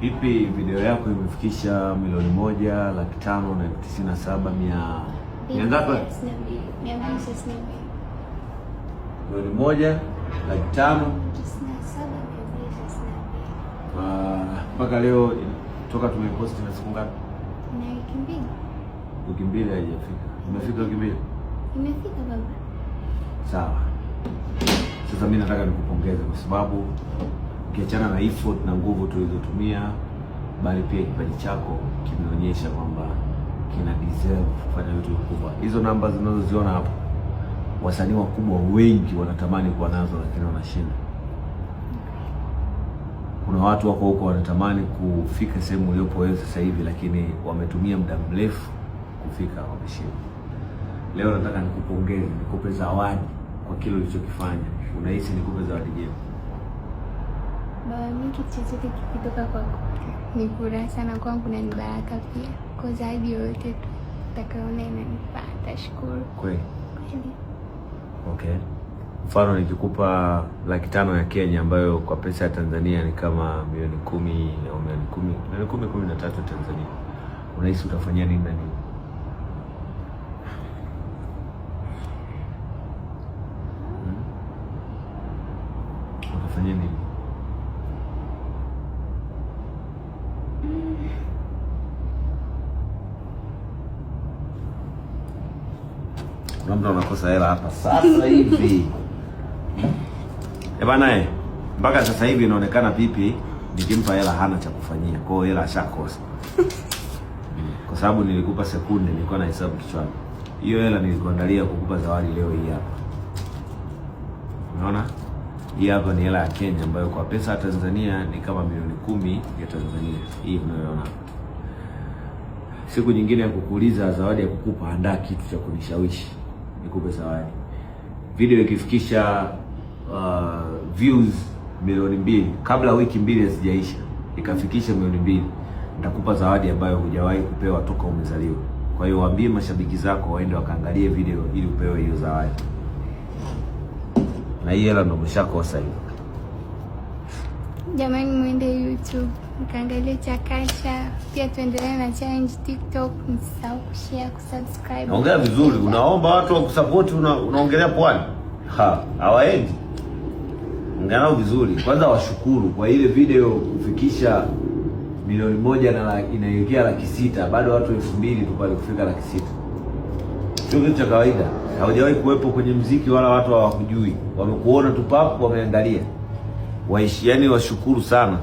Pipi, video yako imefikisha 1,597,000 mia ngapi? 292. 1,500,000 97,292. Mpaka leo toka tumeposti na siku ngapi? Na wiki mbili. Wiki mbili haijafika. Imefika wiki mbili? Imefika baba. Sawa. Sasa mimi nataka nikupongeze kwa sababu ukiachana na effort na nguvu tulizotumia, bali pia kipaji chako kimeonyesha kwamba kina deserve kufanya vitu vikubwa. Hizo namba zinazoziona hapo, wasanii wakubwa wengi wanatamani kuwa nazo, lakini wanashinda. Kuna watu wako huko wanatamani kufika sehemu uliopo wewe sasa hivi, lakini wametumia muda mrefu kufika, wameshindwa. Leo nataka nikupongeze, nikupe zawadi kwa kile ulichokifanya. Unahisi nikupe zawadi gani? Baba, mimi kitu chochote kikitoka kwako ni furaha sana kwangu na ni baraka pia. Kwa zawadi yoyote tu utakayoona inanifaa, nitashukuru. Kweli? Kweli. Okay. Mfano nikikupa 500,000 ya Kenya ambayo kwa pesa ya Tanzania ni kama milioni 10 au milioni 10, milioni 10, 13 Tanzania, unahisi utafanyia nini na nini? Hmm? Utafanyia nini? Kuna mtu anakosa hela hapa sasa hivi. Eh bana, mpaka sasa hivi inaonekana Pipi nikimpa hela hana cha kufanyia. Kwa hiyo hela ashakosa. Kwa sababu nilikupa sekunde, nilikuwa na hesabu kichwani. Hiyo hela nilikuandalia kukupa zawadi leo hii hapa. Unaona? Hii hapa ni hela ya Kenya ambayo kwa pesa ya Tanzania ni kama milioni 10 ya Tanzania. Hii unayoona hapa. Siku nyingine ya kukuuliza zawadi ya kukupa, andaa kitu cha kunishawishi nikupe zawadi. Video ikifikisha views milioni 2 kabla wiki mbili hazijaisha, ikafikisha milioni 2, nitakupa zawadi ambayo hujawahi kupewa toka umezaliwa. Kwa hiyo waambie mashabiki zako waende wakaangalie video ili upewe hiyo zawadi. Na hii hela ndo umeshakosa hiyo. Jamani, mwende YouTube mkaangalie Chakacha, pia tuendelee na challenge TikTok. Msisahau kushare, kusubscribe. Naongea vizuri, unaomba watu wakusupport, unaongelea pwani. Ha, hawaendi. Ongea nao vizuri. Kwanza washukuru kwa ile video kufikisha 1,000,000 na inaelekea 600,000, bado watu 2,000 tu pale kufika 600,000. Sio kitu cha kawaida. Haujawahi kuwepo kwenye mziki wala watu hawakujui. Wamekuona tu papo, wameangalia. Waishi, yani washukuru sana.